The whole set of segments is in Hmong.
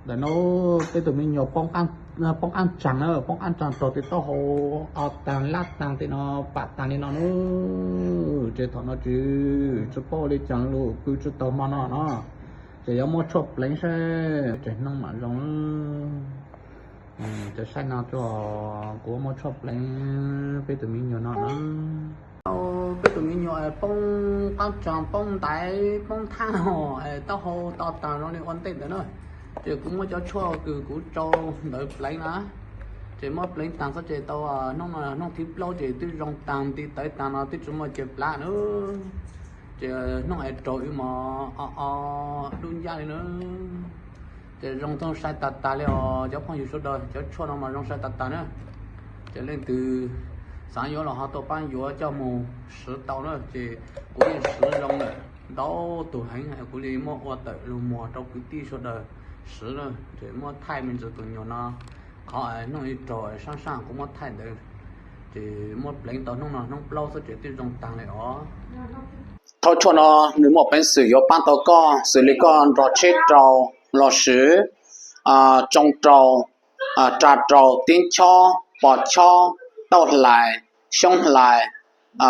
Ntawm no peb tus me nyuam poob qaab tsaag na, poob qaab tsaag raug tej taub hau o taag lab taag tej no, pam taag li no na. Ces thaum no tsis, tsis paub ua li caag lug, pw tsis taug hmo no no, ces yuav muab tshuaj pleev saib tseem hnub mam zoo. Ces saib no tso, kuv muab tshuaj pleev peb tus me nyuam no na. Peb tus me nyuam poob qaab tsaag, poob ntaiv, poob thaaj, taub hau to taag zoo li ua ntej ntawd na. Ces kuv muab cov tshuaj kws kuv rau ntawd pleev na, ces muab pleev taag xwb ces tau hnub no hnub thib plaub ces twb zoo taag nti tawv taag no twb tsis muaj ceg plab na. Ces hnub es raug wb mas o o dub ncaj li na. Ces zoo tau sai tag tag li os cov phooj ywg sawv daws, cov tshuaj no mas zoo sai tag tag na. Ces leej twg xaav yuav los ho tau paab yuav coj moog swv tau na, ces kuv yeej swv zoo lawm ntau tug heev, kuv li muab ua tawm lug muag rau kwv tij sawv daws swv na. Ces muab thaij me ntsis tus nyuam no, qhov hnub ib raug saab saab kuv muab thaij ntawd, ces muab pleev tau hnub no hnub plaub xwb ces twb zoo taag li os. Thaub tshuaj no nws muaj peev xwm yuav paab tau koj xws li koj nrog tsheb rau lossis tsoo rau, rag rau, tib chob, pos chob, tauj hlais, xyoob hlais,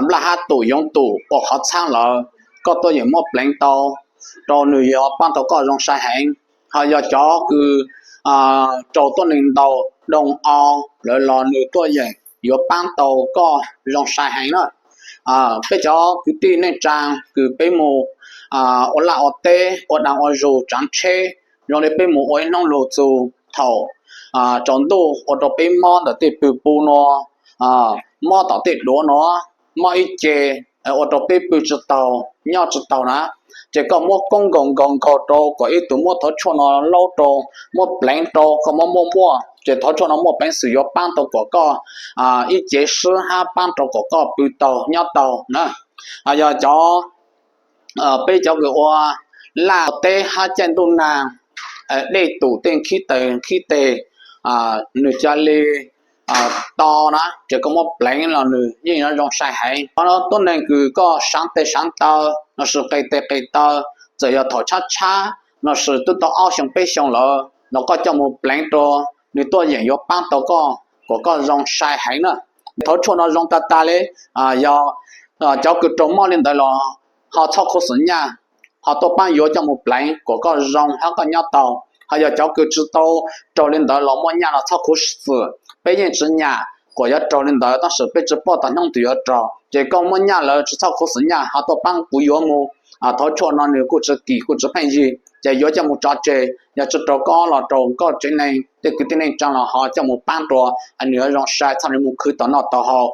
nplaj hab tum, yoov tum, ua qhov txhaab lawm, koj tuaj yeem muab pleev tau rau nws yuav paab tau koj zoo sai heev. Ho yog cov kws raug tuab neeg ntaus doog o lawm los nws tuaj yeem yuav paab tau koj zoo sai heev na. Peb cov kwv tij neej tsaa kws peb mus ua laj ua teb, ua dlaag ua zug, tsaav tsheb, zoo li peb mus ua ib hnub lug txug thaum tsaus ntuj ua rau peb mob ntawm tej pw pu nua, mob tom tej duav nua, mob ib ce, ua rau peb pw tsis taug nyob tsis taug na. Ces koj muab koob nkaus nkaus nkaus rau kom ib tug muab thaub tshuaj no laub rau, muab pleev rau koj muab muaj muaj, ces thaub tshuaj no muaj peev xwm yuav paab tau kom koj ib ce swb hab paab rau kom koj pw taug nyob taug na. Yog cov peb cov kws ua laj teb hab caij ntuj nag, dej tum tej nkhib taws nkhib teg, nws ca li to na, ces koj muab pleev los nws yeej yuav zoo sai heev. Qhov no tuab neeg kws koj saav tes saav taw lossis qe tes qe taw, txawm yog thaum tshab tshab lossis twb tau ob xyoo peb xyoo lawm los koj coj mus pleev rau, nws tuaj yeem yuav paab tau koj kom koj zoo sai heev na. Thaub tshuaj no zoo tag tag li, yog cov kws raug mob li ntawd los ho txhob khuv xim nyaj, ho tuaj paab yuav coj mus pleev kom koj zoo hab koj nyob tau. Ho yog cov kws tsis tau raug li ntawd los muaj nyaj los txhob khuv xim, peb yeej tsis nyam kom yuav raug li ntawd, tab sis peb tsis paub tag hnub twg yuav raug. Ces koj muaj nyaj lawm tsis txhob khuv xim nyaj, ho tuaj paab kuv yuav mus. Thaub tshuaj no nws kuj tsis kim kuj tsis pheej yig, ces yuav coj mus tso tseg, yog tsis raug koj los raug koj tsev neeg tej kwv tij neej tsaa los ho coj mus paab rau, nws yuav zoo sai txhob li mus khwv tau noj tau haus.